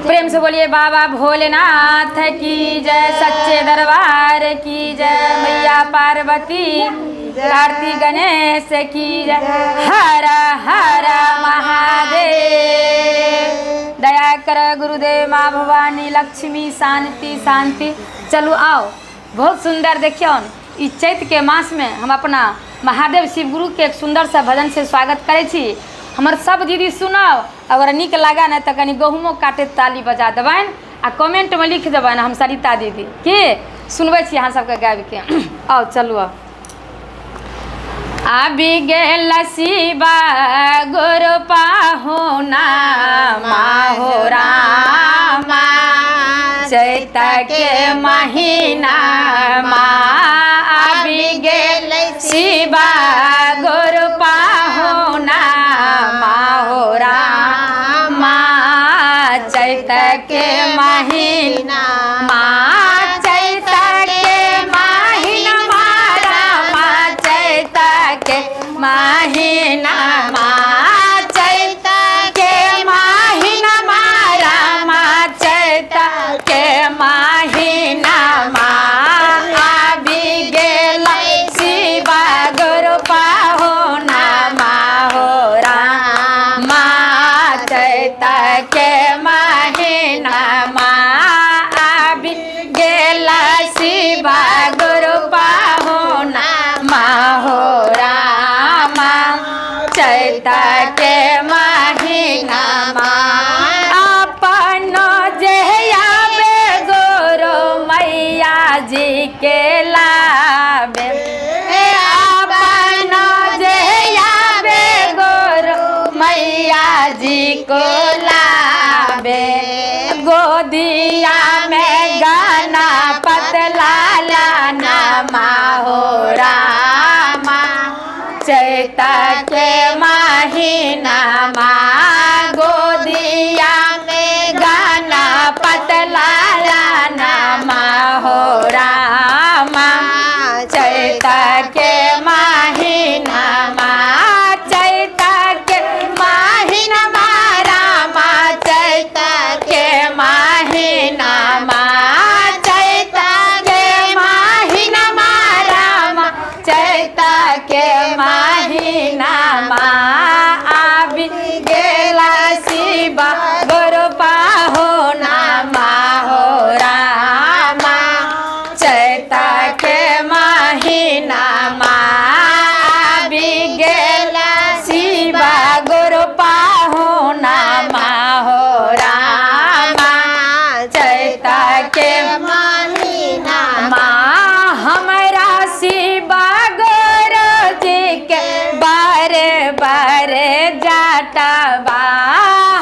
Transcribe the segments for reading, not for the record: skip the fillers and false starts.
प्रेम से बोलिए बाबा भोलेनाथ की जय, सच्चे दरबार की जय, मैया पार्वती कार्तिक गणेश की जय, हर हर महादेव। दया कर गुरुदेव माँ भवानी लक्ष्मी शांति शांति। चलू आओ, बहुत सुंदर। देखियौ ई चैत के मास में हम अपना महादेव शिव गुरु के एक सुंदर सा भजन से स्वागत करै छी। हमर सब दीदी सुनब, अगर नीक लागे ने तऽ कनि गहुमो काटैत ताली बजा देबनि आ कमेंटमे लिख देबनि हम सरिता दीदी की सुनबै छी अहाँ सबके गाबिके। आउ चलू आउ। आबि गेल शिवा गुरु पाहुना माहो रामा, चैत के महीना मा आबि गेल शिवा गुरु पाहुना माहो रामा, चैत के महीना मा, चैत के महीना मा रामा, चैत के महीना मा, चैत के महीना मा रामा, चैत के महीना मा आबि गेल शिवा गुरु पाहुना माहो रामा, चैत के महीना मा आबि गेल शिवा गुरु पाहुना माहो रामा, चैत के महीना मा। अपन जे आबे गुरु मैया जी के लाबे, अपन जे आबे गुरु मैया जी को लाबे, गोदिया में गाना पतला लाना माहो रामा, चैत के महीना मा, गोदिया में गाना पतला लाना माहो रामा, चैत के महीना मा, चैत के महीना मा रामा, चैत के महीना मा, चैत के महीना मा रामा, चैत के महीना मा आबि गेला शिवा गुरु पाहुना माहो रामा, चैत के महीना मा आबि गेला शिवा गुरु पाहुना माहो रामा, चैत के महीना मा। हमरा शिवा गुरु जी के बारे बारे जाटबा,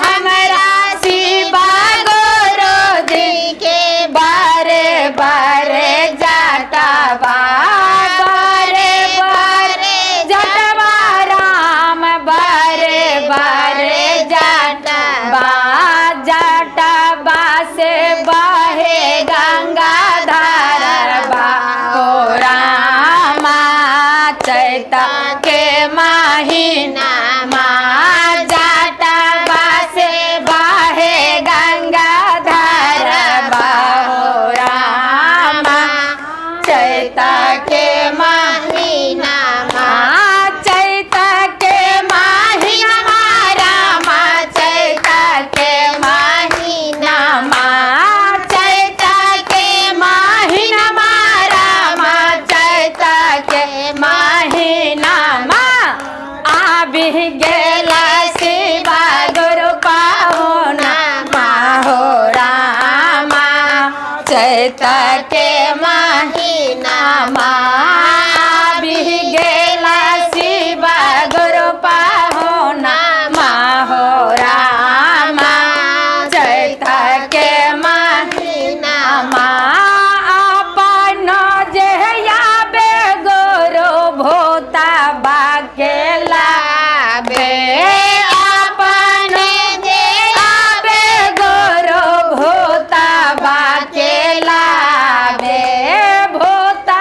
हमरा शिवा गुरु जी के बारे बारे जाटबा, बारे बारे जटबा राम, बारे बारे जाटबा, जाटबा से बहे गंगा धारबा हो रामा, चैत के महीना मा, जाटबा से बहे गंगा धारबा हो रामा, चैत के महीना मा, चैत के महीना मा रामा, चैत के महीना मा, चैत के महीना मा रामा, चैत के महीना मा आबि गेला शिवा गुरु पाहुना माहो रामा, चैत के महीना मा आबि गेला शिवा गुरु पाहुना माहो रामा, चैत के महीना मा। अपन जे आबे गुरु भोता बाके लाबे, अपन जे आबे गुरु भोता बाके लाबे, भोता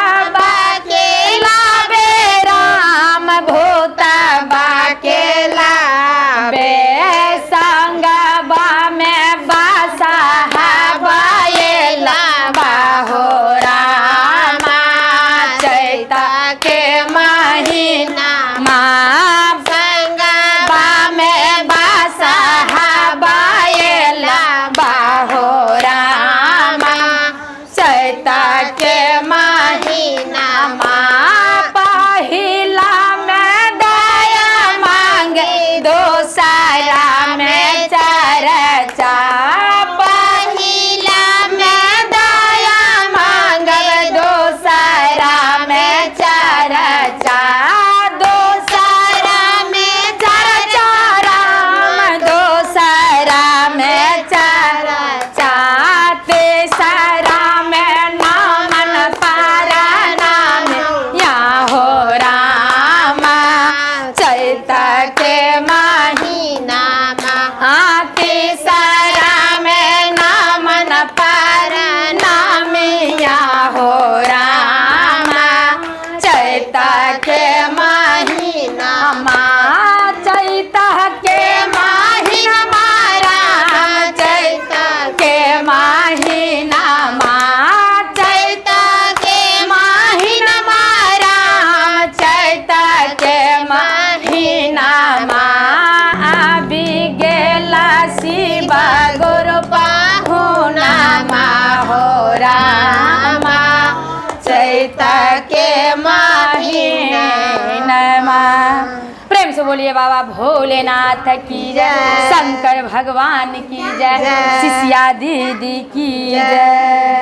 के महीनमा। प्रेम से बोलिए बाबा भोलेनाथ की जय, शंकर भगवान की जय, शिष्या दीदी की जय।